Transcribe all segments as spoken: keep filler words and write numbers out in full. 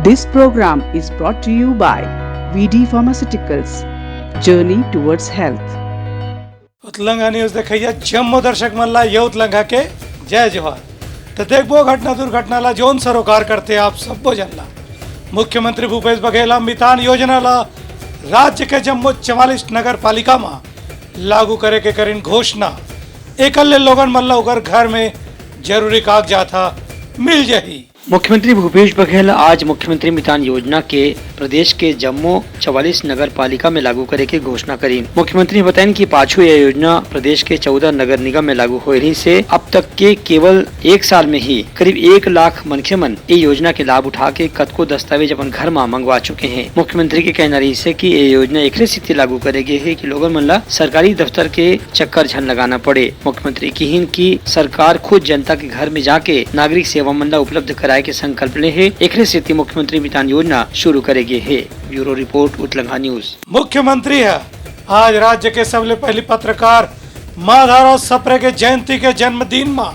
This program is brought to you by V D Pharmaceuticals, Journey Towards Health. Utlangha news देखइया जम्मो दर्शक मन ला ये उतलंघा के जय जोहार। तो देखबो घटना दुर्घटना ला जोन सरोकार करथे आप सब्बो जन ला। मुख्यमंत्री भूपेश बघेल ह मितान योजना ला राज्य के जम्मो चवालीस नगर पालिका मा लागू करे के करिन घोषणा। एकर ले लोगन मन ला ओकर घर में जरूरी कागजात ह मिल जाही। मुख्यमंत्री भूपेश बघेल आज मुख्यमंत्री मितान योजना के प्रदेश के जम्मो चवालीस नगर पालिका में लागू करे के घोषणा करीन। मुख्यमंत्री बताइन कि पाछू यह योजना प्रदेश के चौदह नगर निगम में लागू होए रहिस हे। अब तक के केवल एक साल में ही करीब एक लाख मनखे मन ये योजना के लाभ उठा के कतको दस्तावेज अपन घर मा मंगवा चुके हैं। मुख्यमंत्री के कहना रहिस हे कि ये योजना एकरे सेती लागू करे गे हे कि लोगन मन ला सरकारी दफ्तर के चक्कर झन लगाना पड़े। मुख्यमंत्री किहिन कि सरकार खुद जनता के घर में जाके नागरिक सेवा मन ला उपलब्ध कराए के संकल्प ले हे। एकरे सेती मुख्यमंत्री मितान योजना शुरू करे गे हे। Bureau report, Utlangha news. मुख्यमंत्री ह आज राज्य के सबले पहली पत्रकार माधवराव सप्रे के जयंती के जन्मदिन मा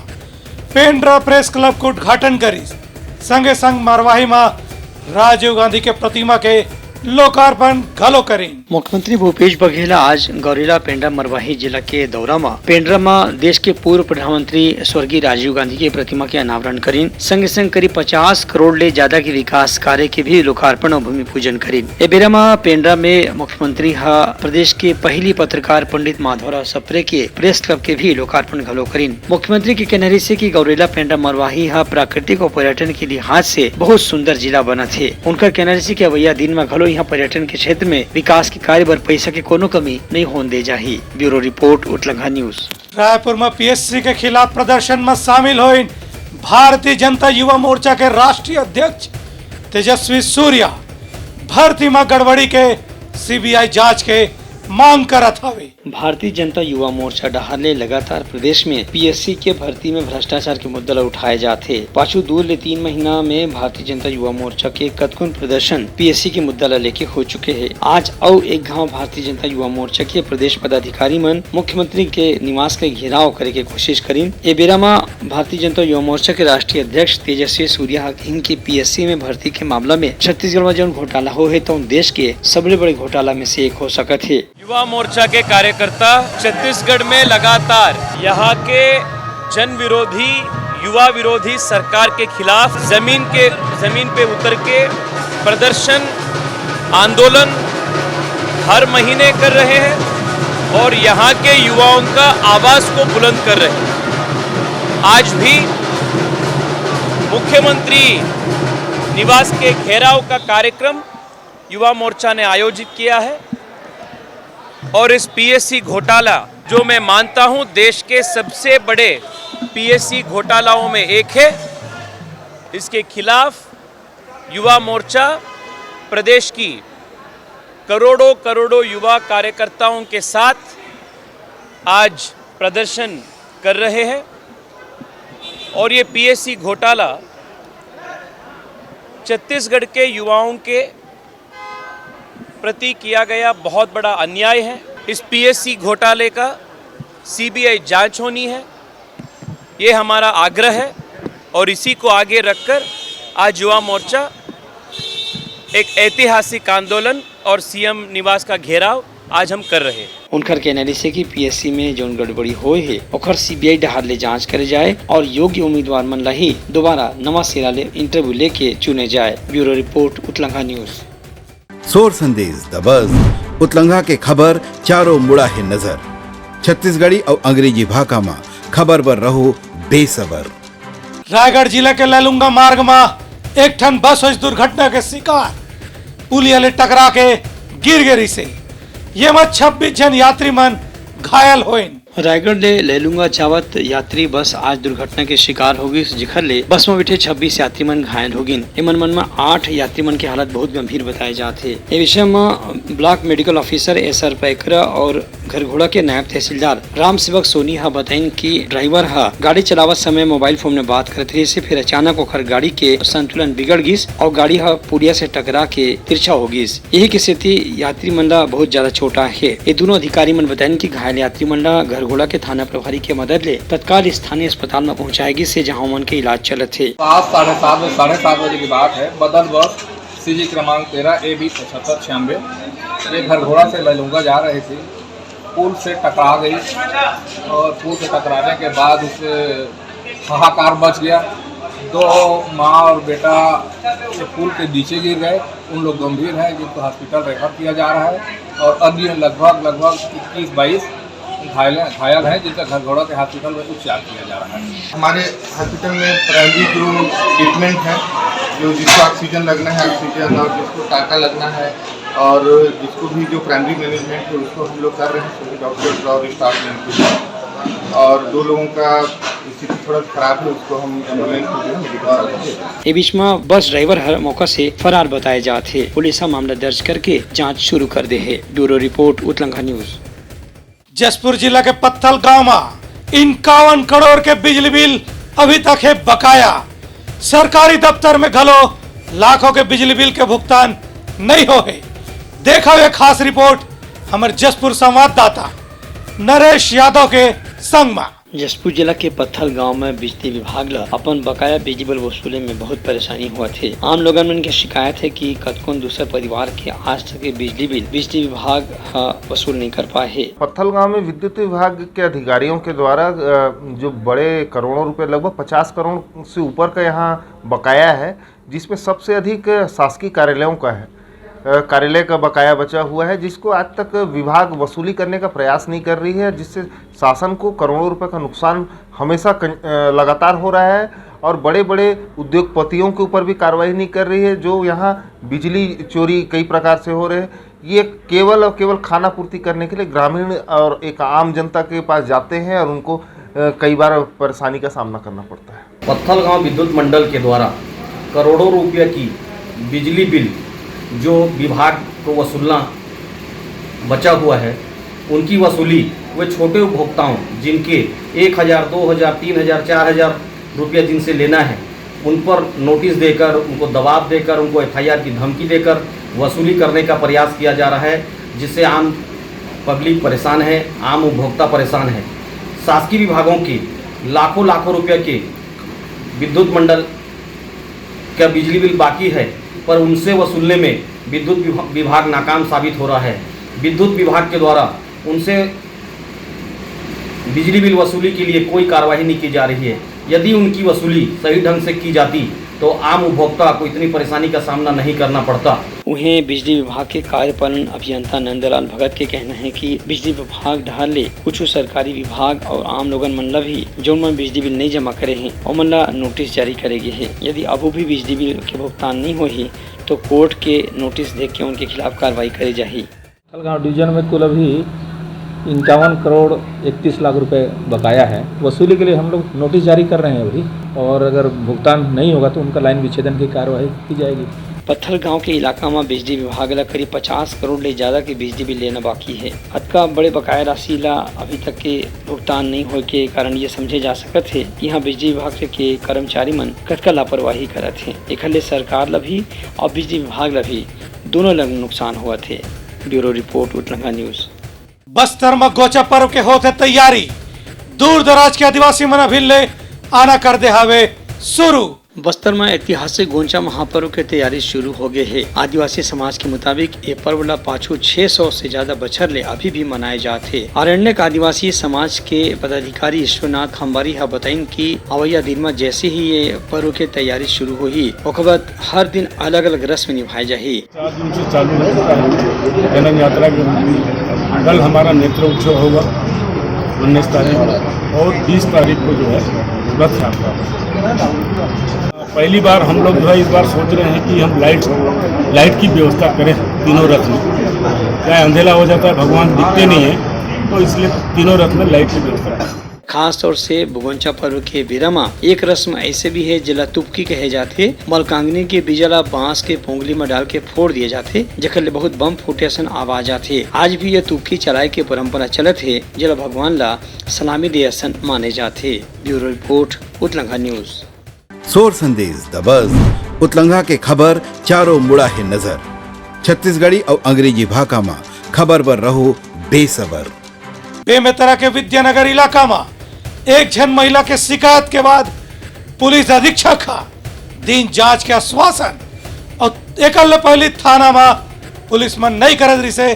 पेंड्रा प्रेस क्लब के उद्घाटन करिस। संगे संग मरवाही मा राजीव गांधी के प्रतिमा के लोकार्पण घलो करिन। मुख्यमंत्री भूपेश बघेल आज गौरेला पेंड्रा मरवाही जिला के दौरा मा पेंड्रा मा देश के पूर्व प्रधानमंत्री स्वर्गीय राजीव गांधी के प्रतिमा के अनावरण करिन। संगे संग करीब पचास करोड़ ले ज्यादा के विकास कार्य के भी लोकार्पण और भूमि पूजन करिन। ए बेरा मा पेंड्रा में मुख्यमंत्री ह प्रदेश के पहली पत्रकार पंडित माधवराव सप्रे के प्रेस क्लब के भी लोकार्पण घलो करिन। मुख्यमंत्री के कहना रहिस हे कि गौरेला पेंड्रा मरवाही ह प्राकृतिक और पर्यटन के लिहाज से बहुत सुंदर जिला बनत हे। उनकर कहना रहिस हे कि अवइया दिन म घलो इहाँ पर्यटन के क्षेत्र में विकास के कार्य बर पइसा के कोनो कमी नइ होन दे जाही। Bureau report, Utlangha news. Raipur म पीएससी के खिलाफ प्रदर्शन म शामिल होइन भारतीय जनता युवा मोर्चा के राष्ट्रीय अध्यक्ष तेजस्वी सूर्या भर्ती म गड़बड़ी के सीबीआई जांच के मांग करत हवे। भारतीय जनता युवा मोर्चा डहार ले लगातार प्रदेश में पीएससी के भर्ती में भ्रष्टाचार के मुद्दा ल उठाए जात हे। पाछू दू ले तीन महीना में भारतीय जनता युवा मोर्चा के कतकोन प्रदर्शन पीएससी के मुद्दा ल लेके हो चुके हे। आज अउ एक घाव भारतीय जनता युवा मोर्चा के प्रदेश पदाधिकारी मन मुख्यमंत्री के निवास के घेराव करे के कोशिश करिन। ए बेरा म भारतीय जनता युवा मोर्चा के राष्ट्रीय अध्यक्ष तेजस्वी सूर्या ह कहिन कि पीएससी में भर्ती के मामला में छत्तीसगढ़ म जउन घोटाला हो हे, तउन देश के सबले बड़े घोटाला में से एक हो सकत हे। युवा मोर्चा के कार्यकर्ता छत्तीसगढ़ में लगातार यहाँ के जन विरोधी, युवा विरोधी सरकार के खिलाफ जमीन के, जमीन पे उतर के प्रदर्शन, आंदोलन हर महीने कर रहे हैं और यहाँ के युवाओं का आवाज को बुलंद कर रहे हैं। आज भी मुख्यमंत्री निवास के घेराव का कार्यक्रम युवा मोर्चा ने आयोजित किया है और इस पीएससी घोटाला, जो मैं मानता हूं देश के सबसे बड़े पीएससी घोटालाओं में एक है, इसके खिलाफ युवा मोर्चा प्रदेश की करोड़ों करोड़ों युवा कार्यकर्ताओं के साथ आज प्रदर्शन कर रहे हैं और ये पीएससी घोटाला छत्तीसगढ़ के युवाओं के प्रति किया गया बहुत बड़ा अन्याय है। इस पीएससी घोटाले का सीबीआई जांच होनी है, ये हमारा आग्रह है और इसी को आगे रखकर आज युवा मोर्चा एक ऐतिहासिक आंदोलन और सीएम निवास का घेराव आज हम कर रहे हैं। उनकर कहना रहिस हे कि पीएससी में जउन गड़बड़ी होए हे, ओकर सीबीआई डहार ले जांच करे जाए और योग्य उम्मीदवार मन ला ही दोबारा नवा सिरा ले इंटरव्यू लेके चुने जाए। Bureau report, Utlangha news. सोर संदेश द बज, उतलंघा के खबर चारों मुड़ा हे नजर। छत्तीसगढ़ी अउ अंग्रेजी भाखा म खबर बर रहो बेसबर। रायगढ़ जिला के लैलूंगा मार्ग म एक ठन बस होइस दुर्घटना के शिकार, पुलिया ले टकरा के गिर गे रिहिसे। ये म छब्बीस झन यात्री मन घायल होइन। रायगढ़ ले लैलूंगा जावत यात्री बस आज दुर्घटना के शिकार हो गिस, जेखर ले बस म बैठे छब्बीस यात्री मन घायल हो गिन। एमन मन म आठ यात्री मन के हालत बहुत गंभीर बताए जात हे। ए विषय म block medical officer S R Paikra और घरघोड़ा के नायब तहसीलदार राम सेवक सोनी ह बताइन कि ड्राइवर ह गाड़ी चलावत समय मोबाइल फोन में बात करत रहिस, फिर अचानक ओखर गाड़ी के संतुलन बिगड़ गिस और गाड़ी ह पुलिया से टकरा के तिरछा हो गिस। यही के सेती यात्री मन ला बहुत ज्यादा चोट आए हे। ये दोनों अधिकारी मन बताइन कि घायल यात्री मन ला घरघोड़ा के थाना प्रभारी के मदद ले तत्काल स्थानीय अस्पताल में पहुंचाए गिस हे, जहां ओमन के इलाज चलत हे। सात, साढ़े सात बजे, साढ़े सात बजे की बात है। बदल बस सीजी क्रमांक तेरह ए बी पचहत्तर छियानवे, ये घरघोड़ा से लैलूंगा जा रही थी, पुल से टकरा गई और पुल से टकराने के बाद उस हाहाकार मच गया। दो माँ और बेटा ये पुल के नीचे गिर गए। उन लोग गंभीर हैं, जिनको हॉस्पिटल रेफर किया जा रहा है और अन्य लगभग लगभग इक्कीस बाईस घायल घायल हैं, जिनका घरघोड़ा के हॉस्पिटल में उपचार किया जा रहा है। हमारे हॉस्पिटल में प्राइमरी जो ट्रीटमेंट है, जो जिसको ऑक्सीजन लगना है ऑक्सीजन, और जिसको टाका लगना है, और जिसको भी जो प्राइमरी मैनेजमेंट है उसको हम लोग कर रहे हैं, सभी डॉक्टर्स और स्टाफ मिलकर। और दो लोगों का स्थिति थोड़ा खराब है, उसको हम एम्बुलेंस में जो है मेडिकल कॉलेज भेज रहे हैं। ए बीच में बस ड्राइवर हर मौका से फरार बताए जात हे। पुलिस ह मामला दर्ज करके जांच शुरू कर दे हे। Bureau report, Utlangha news. Jashpur जिला के पत्थल गांव में इक्यावन करोड़ के बिजली बिल अभी तक हे बकाया। सरकारी दफ्तर में घलो लाखों के बिजली बिल के भुगतान नहीं हो हे। देखा ये खास रिपोर्ट हमारे जशपुर संवाददाता नरेश यादव के संग में। जशपुर जिला के पत्थल गांव में बिजली विभाग ल अपन बकाया बिजली बिल वसूले में बहुत परेशानी होवत हे। आम लोगन मन के शिकायत हे कि कतकोन दूसर परिवार के आज तक के बिजली बिल बिजली विभाग ह वसूल नहीं कर पाए हे। पत्थल गांव में विद्युत विभाग के अधिकारियों के द्वारा, अ, जो बड़े करोड़ों रुपए, लगभग पचास करोड़ से ऊपर का यहाँ बकाया है, जिसमें सबसे अधिक शासकीय कार्यालयों का है। अ, कार्यालय का बकाया बचा हुआ है, जिसको आज तक विभाग वसूली करने का प्रयास नहीं कर रही है, जिससे शासन को करोड़ों रुपए का नुकसान हमेशा कं-, अ, लगातार हो रहा है और बड़े-बड़े उद्योगपतियों के ऊपर भी कार्रवाई नहीं कर रही है। जो यहाँ बिजली चोरी कई प्रकार से हो रहे हैं, ये केवल और केवल खाना पूर्ति करने के लिए ग्रामीण और एक आम जनता के पास जाते हैं और उनको, अ, कई बार परेशानी का सामना करना पड़ता है। पत्थल गांव विद्युत मंडल के द्वारा करोड़ों रुपया की बिजली बिल जो विभाग को वसूलना बचा हुआ है, उनकी वसूली वे छोटे उपभोक्ताओं, जिनके एक हज़ार, दो हज़ार, तीन हज़ार, चार हज़ार रुपया जिनसे लेना है, उन पर नोटिस देकर, उनको दबाव देकर, उनको एफ आई आर की धमकी देकर वसूली करने का प्रयास किया जा रहा है, जिससे आम पब्लिक परेशान है, आम उपभोक्ता परेशान है। शासकीय विभागों के लाखों लाखों रुपये के विद्युत मंडल का बिजली बिल बाकी है, पर उनसे वसूलने में विद्युत विभा-, विभाग नाकाम साबित हो रहा है। विद्युत विभाग के द्वारा उनसे बिजली बिल वसूली के लिए कोई कार्रवाई नहीं की जा रही है। यदि उनकी वसूली सही ढंग से की जाती, तो आम उपभोक्ता को इतनी परेशानी का सामना नहीं करना पड़ता। उहें, बिजली विभाग के कार्यपालन अभियंता नंदलाल भगत के कहना है कि बिजली विभाग डहार ले कुछ सरकारी विभाग और आम लोगन मन ला भी, जोन मन बिजली बिल नहीं जमा करे हैं, ओमन ला नोटिस जारी करे गे हे। यदि अभू भी बिजली बिल के भुगतान नहीं होही, तो कोर्ट के नोटिस देके उनके खिलाफ कार्रवाई करे जाही। पत्थलगांव डिवीजन में कुल अभी इक्यावन करोड़ इकतीस लाख रुपए बकाया है। वसूली के लिए हम लोग नोटिस जारी कर रहे हैं अभी, और अगर भुगतान नहीं होगा तो उनका लाइन विच्छेदन की कार्रवाई की जाएगी। पत्थलगांव के इलाका में बिजली विभाग ला करीब पचास करोड़ ले ज्यादा के बिजली बिल लेना बाकी है। अतका बड़े बकाया राशि ला अभी तक के भुगतान नहीं होए के कारण ये समझे जा सकत है कि यहाँ बिजली विभाग के कर्मचारी मन कतका लापरवाही करत हैं। एखर ले सरकार ला भी और बिजली विभाग ला भी दोनों ला नुकसान होवत हे। Bureau report, Utlangha news. Bastar म गोंचा पर्व के होत हे तैयारी, दूर दराज के आदिवासी मन अभिन ले आना कर दे हावे शुरू। बस्तर म ऐतिहासिक गोंचा महापर्व के तैयारी शुरू हो गे हे। आदिवासी समाज के मुताबिक, ये पर्व ला पाछू छह सौ से ज्यादा बछर ले अभी भी मनाए जात हे। आरण्यक आदिवासी समाज के पदाधिकारी ईश्वरनाथ खंबारी ह बताइन कि अवइया दिन म जैसे ही ये पर्व के तैयारी शुरू होही, ओकर बाद हर दिन अलग-अलग रस्म निभाए जाही। चार दिन से चालू हो चुका है जनन यात्रा के रूप में। कल हमारा नेत्र उत्सव होगा उन्नीस तारीख को, और बीस तारीख को जो है रथ यात्रा। पहली बार हम लोग जो है इस बार सोच रहे हैं कि हम लाइट, लाइट की व्यवस्था करें तीनों रथ में। क्या है, अंधेला हो जाता है, भगवान दिखते नहीं है, तो इसलिए तीनों रथ में लाइट की व्यवस्था करें। खास तौर से भुगोंचा पर्व के बेरा म एक रस्म ऐसे भी हे, जेला तुपकी कहे जाथे। मलकांगनी के बीजा ला बांस के पोंगली म डाल के फोड़ दिए जाथे, जेकर ले बहुत बम फूटे असन आवाज आथे। आज भी ये तुपकी चलाए के परंपरा चलत हे, जेला भगवान ला सलामी दे असन माने जाथे। Bureau report, Utlangha news. सोर संदेश दबस, उतलंघा के खबर चारों मुड़ा हे नजर। छत्तीसगढ़ी अउ अंग्रेजी भाखा म खबर बर रहो बेसबर। बेमेतरा के विद्यानगर इलाका म एक झन महिला के शिकायत के बाद पुलिस अधीक्षक ह दीन जांच के आश्वासन, अउ एकर ले पहिली थाना म पुलिस मन नइ करत रिहिसे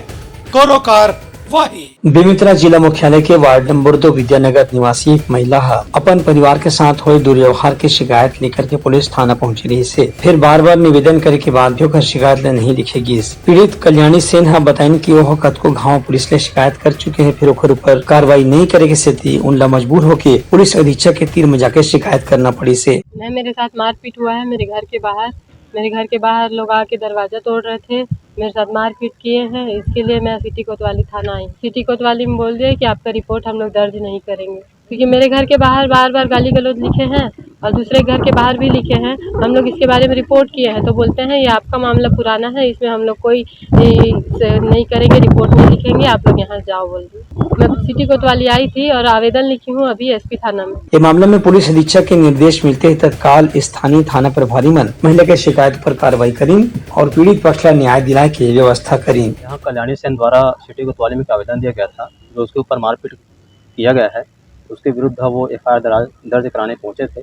कोनो कार्रवाई। बेमेतरा जिला मुख्यालय के वार्ड नंबर दो विद्यानगर निवासी एक महिला ह अपन परिवार के साथ होए दुर्व्यवहार के शिकायत लेकर के पुलिस थाना पहुंची रिहिसे। फिर बार-बार निवेदन करे के बाद भी ओकर शिकायत ल नहीं लिखे गिस। पीड़ित कल्याणी सेन ह बताइन कि ओह कतको घाव पुलिस ले शिकायत कर चुके हे, फिर ओकर ऊपर कार्रवाई नहीं करे के सेती उन ला मजबूर होके पुलिस अधीक्षक के तीर म जाके शिकायत करना पड़िस हे। मैं, मेरे साथ मारपीट हुआ है मेरे घर के बाहर। मेरे घर के बाहर लोग आके दरवाजा तोड़ रहे थे, मेरे साथ मारपीट किए हैं, इसके लिए मैं सिटी कोतवाली थाना आई। सिटी कोतवाली में बोल दिया कि आपका रिपोर्ट हम लोग दर्ज नहीं करेंगे, क्योंकि मेरे घर के बाहर बार बार गाली गलौज लिखे हैं और दूसरे घर के बाहर भी लिखे हैं। हम लोग इसके बारे में रिपोर्ट किए हैं, तो बोलते हैं ये आपका मामला पुराना है, इसमें हम लोग कोई, ए, से नहीं करेंगे, रिपोर्ट नहीं लिखेंगे, आप लोग यहाँ जाओ बोल दिए। मैं सिटी कोतवाली आई थी और आवेदन लिखी हूँ अभी एसपी थाना में। ये मामला में पुलिस अधीक्षक के निर्देश मिलते ही तत्काल स्थानीय थाना प्रभारी मन महिला के शिकायत पर कार्रवाई करिन और पीड़ित पक्ष ला न्याय दिलाए के व्यवस्था करिन। यहाँ कल्याणी सेन द्वारा सिटी कोतवाली में एक आवेदन दिया गया था, जो उसके ऊपर मारपीट किया गया है, उसके विरुद्ध वो एफआईआर दरा-, दर्ज कराने पहुंचे थे,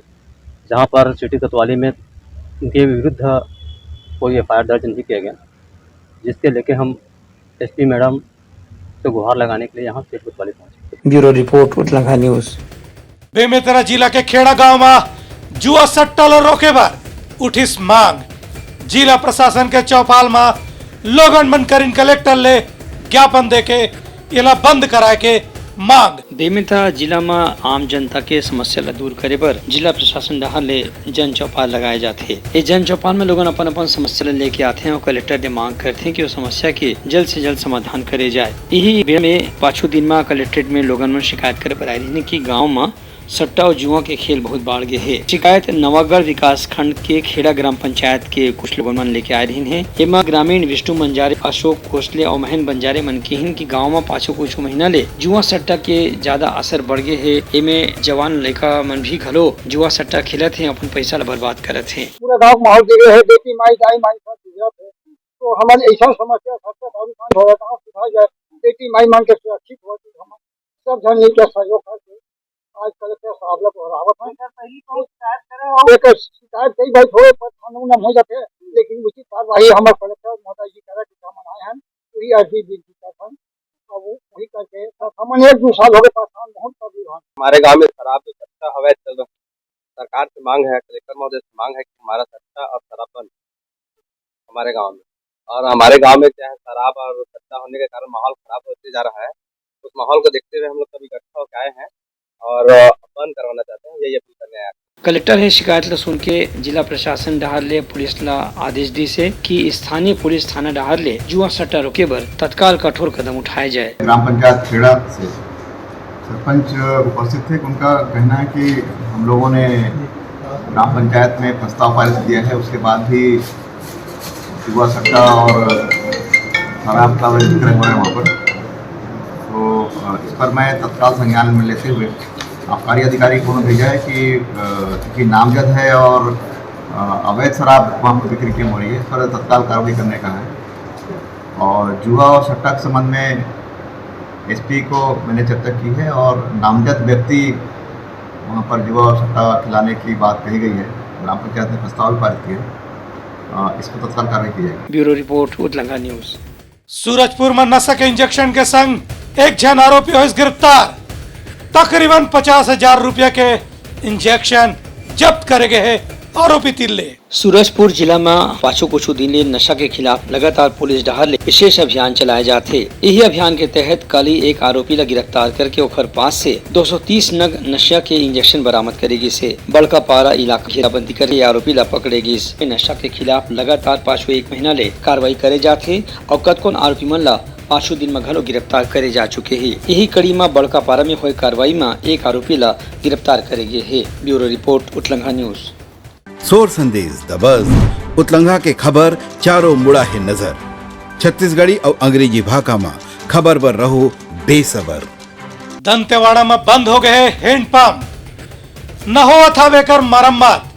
जहां पर सिटी कोतवाली में उनके विरुद्ध कोई एफआईआर दर्ज नहीं किया गया, जिसके लेके हम एसपी मैडम से गुहार लगाने के लिए यहाँ सिटी कोतवाली पहुंचे। Bureau report, Utlangha news. Bemetara जिला के खेड़ा गांव म जुआ सट्टा ल रोके बर उठिस मांग। जिला प्रशासन के चौपाल म लोगन मन करिन कलेक्टर ले ज्ञापन देके एला बंद कराए के मांग। बेमेतरा जिला म आम जनता के समस्या ल दूर करे बर जिला प्रशासन डहार ले जन चौपाल लगाए जाथे। ए जन चौपाल म लोगन अपन-अपन समस्या ल लेके आथे अउ कलेक्टर ले मांग करथे कि ओ समस्या के जल्द से जल्द समाधान करे जाए। इही बेरा में पाछू दिन म कलेक्ट्रेट में लोगन मन शिकायत करे बर आए रहिन कि गांव म सट्टा अउ जुआ के खेल बहुत बाढ़ गे हे। शिकायत नवागढ़ विकास खंड के खेड़ा ग्राम पंचायत के कुछ लोगन मन लेके आए रहिन हे। एमा ग्रामीण विष्णु बंजारे, अशोक कोसले अउ महेंद्र बंजारे मन किहिन कि गांव म पाछू कुछ महीना ले जुआ सट्टा के ज्यादा असर बढ़ गे हे। एमे जवान लइका मन भी घलो जुआ सट्टा खेलत हे, अपन पैसा ल बर्बाद करत हे। पूरा गांव के माहौल गिरे हे, बेटी माई, दाई माई सब बिगड़त हे। तो हमर ऐसा समस्या सबसे बड़ी मांग होवे, गांव सुधार जाए, बेटी माई मन के सुरक्षित हो, तो हम सब झन मिलके सहयोग करके आज कलेक्टर साहब ला गोहरावत हन। सर, पहली तो शिकायत करे हो। एक शिकायत कई बार थोड़े पर थाना उना हो जाते, लेकिन उचित कार्रवाई हमर कलेक्टर महोदय जी करे के हम आए हन, वही अर्जी विनती करत हन। अब वही करके सर, हमन एक दो साल हो गए परेशान, बहुत तकलीफ है। हमारे गांव में शराब जो सट्टा अवैध चल रहा है, सरकार से मांग है, कलेक्टर महोदय से मांग है कि हमारा सट्टा और शराब बंद हमारे गांव में। और हमारे गांव में क्या है, शराब और सट्टा होने के कारण माहौल खराब होते जा रहा है। उस माहौल को देखते हुए हम लोग सब इकट्ठा होकर आए हैं और, अ, बंद करवाना चाहते हैं, यही अपील करने आए हैं। कलेक्टर हे शिकायत ल सुन के जिला प्रशासन डहार ले पुलिस ल आदेश दिस हे कि स्थानीय पुलिस थाना डहार ले जुआ सट्टा रोके बर तत्काल कठोर कदम उठाए जाए। ग्राम पंचायत खेड़ा से सरपंच उपस्थित थे। उनका कहना है कि हम लोगों ने ग्राम पंचायत में प्रस्ताव पारित किया है, उसके बाद भी जुआ सट्टा और शराब का विक्रय हो रहा है वहाँ पर। तो, अ, इस पर मैं तत्काल संज्ञान में लेते हुए आबकारी अधिकारी को भेजा है कि, अ, चूंकि नामजद है और, अ, अवैध शराब वहाँ पर बिक्री की हो रही है, इस पर तत्काल कार्रवाई करने का है। और जुआ और सट्टा के संबंध में एसपी को मैंने चर्चा की है और नामजद व्यक्ति वहाँ पर जुआ और सट्टा खिलाने की बात कही गई है। ग्राम पंचायत ने प्रस्ताव भी पारित किया है। अ, इस पर तत्काल कार्रवाई की जाएगी। Bureau report, Utlanga news. Surajpur म नशा के इंजेक्शन के संग एक झन आरोपी होइस गिरफ्तार। तकरीबन पचास हजार रुपया के इंजेक्शन जब्त करे गे हे आरोपी तीर ले। सूरजपुर जिला म पाछू कुछ दिन ले नशा के खिलाफ लगातार पुलिस डहार ले विशेष अभियान चलाए जात हे। इही अभियान के तहत काली एक आरोपी ल गिरफ्तार करके ओखर पास से दो सौ तीस नग नशा के इंजेक्शन बरामद करे गिस हे। बड़का पारा इलाका घेराबंदी करके आरोपी ल पकड़े गिस। नशा के खिलाफ लगातार पाछू एक महीना ले कार्रवाई करे जात हे अउ कतकोन आरोपी मन ल पाछू दिन म घलो गिरफ्तार करे जा चुके हे। इही कड़ी म बड़का पारा में होए कार्रवाई म एक आरोपी ल गिरफ्तार करे गे हे। Bureau report, Utlangha news. सोर संदेश दबस, उतलंघा के खबर चारों मुड़ा हे नजर। छत्तीसगढ़ी अउ अंग्रेजी भाखा म खबर बर रहो बेसबर। दंतेवाड़ा म बंद हो गए हे हैंडपंप। न होवत हवे एकर मरम्मत।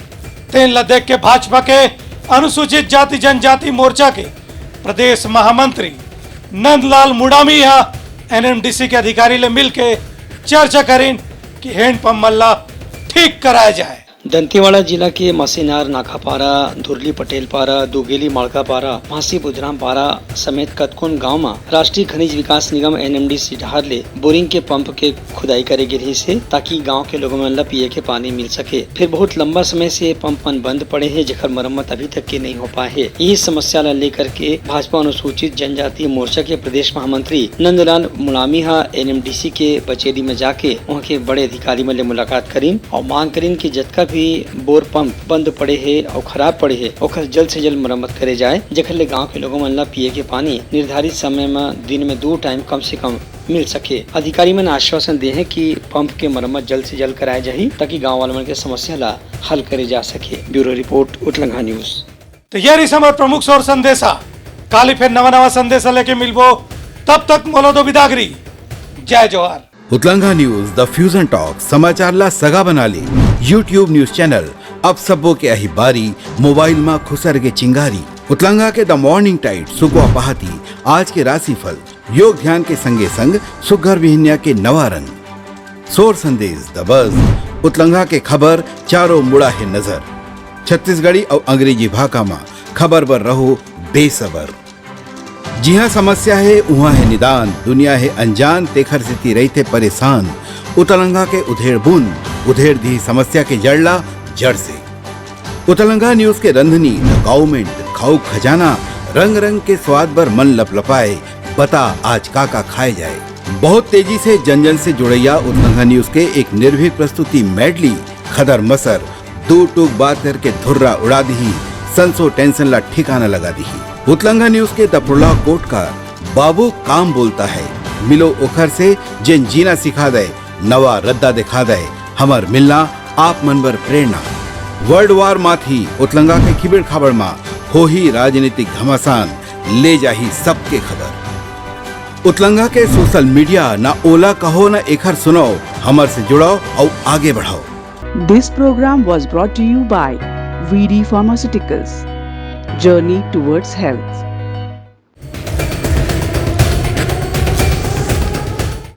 तेन ल देख के भाजपा के अनुसूचित जाति जनजाति मोर्चा के प्रदेश महामंत्री नंदलाल मुड़ामी ह एनएमडीसी के अधिकारी ले मिलके चर्चा करिन कि हैंडपंप मन ल ठीक कराया जाए। दंतेवाड़ा जिला के मसेनार नाकापारा, धुरली पटेलपारा, दुगेली माड़कापारा, म्हासी बुधरामपारा समेत कतकोन गांव म राष्ट्रीय खनिज विकास निगम एनएमडीसी डहार ले बोरिंग के पंप के खुदाई करे गे रहिस हे, ताकि गांव के लोगन मन ल पिए के पानी मिल सके। फेर बहुत लंबा समय से ये पंप मन बंद पड़े हे, जेकर मरम्मत अभी तक के नहीं हो पाए हे। यही समस्या ल लेकर के भाजपा अनुसूचित जनजाति मोर्चा के प्रदेश महामंत्री नंदलाल मुलामी ह एनएमडीसी के बचेली म जाके वहां के बड़े अधिकारी मन ले मुलाकात करिन और मांग करिन कि जतका भी बोर पंप बंद पड़े हे और खराब पड़े हे, ओकर जल्द से जल्द मरम्मत करे जाए, जेकर ले गांव के लोगों मन ला पिए के पानी निर्धारित समय म दिन में दो टाइम कम से कम मिल सके। अधिकारी मन आश्वासन दे हे कि पंप के मरम्मत जल्द से जल्द कराए जाही, ताकि गांव वाले मन के समस्या ला हल करे जा सके। Bureau report, Utlangha news. तो ये रही हमार प्रमुख सौर संदेशा। काली फिर नवा नवा संदेशा लेके मिलबो, तब तक मोला दो बिदागरी। जय जोहार। उतलंघा न्यूज, द फ्यूजन टॉक, समाचार ला सगा बना ले। YouTube न्यूज चैनल, अब सबो के अही बारी, मोबाइल मा खुसर के चिंगारी। उतलंघा के द मॉर्निंग टाइड, सुकवा पहाती, आज के राशिफल, योग ध्यान के संगे संग सुघर बिहनिया के नवा रंग। सोर संदेश, द बज, उतलंघा के खबर, चारों मुड़ा हे नजर। छत्तीसगढ़ी अउ अंग्रेजी भाखा मा खबर बर रहो बेसबर। जिहाँ समस्या हे, उहाँ हे निदान, दुनिया हे अनजान, तेखर सेती रहिथे परेशान। उतलंघा के उधेड़ बुन, उधेड़ दिही समस्या के जड़ ला जड़ से। उतलंघा न्यूज के रंधनी, द गाउमेंट, खाऊ खजाना, रंग रंग के स्वाद बर मन लपलपाए, बता आज का का खाए जाए। बहुत तेजी से जन जन से जुड़ैया उतलंघा न्यूज के एक निर्भीक प्रस्तुति मेडली, खदर मसर, दो टूक बात करके धुर्रा उड़ा दिही, संसो टेंशन ला ठिकाना लगा दिही। उतलंघा न्यूज के दपड़ला कोट का बाबू काम बोलता है, मिलो ओखर से जेन जीना सिखा दे, नवा रद्दा दिखा दे, हमर मिलना आप मन बर प्रेरणा। वर्ल्ड वार माथी उतलंगा के खिबेड़ खाबड़ मा होही राजनीतिक घमासान, ले जाही सबके खबर। उतलंगा के सोशल मीडिया ना ओला कहो ना एखर सुनाओ, हमर से जुड़ाओ अउ आगे बढ़ाओ। This program was brought to you by V D Pharmaceuticals, Journey Towards Health.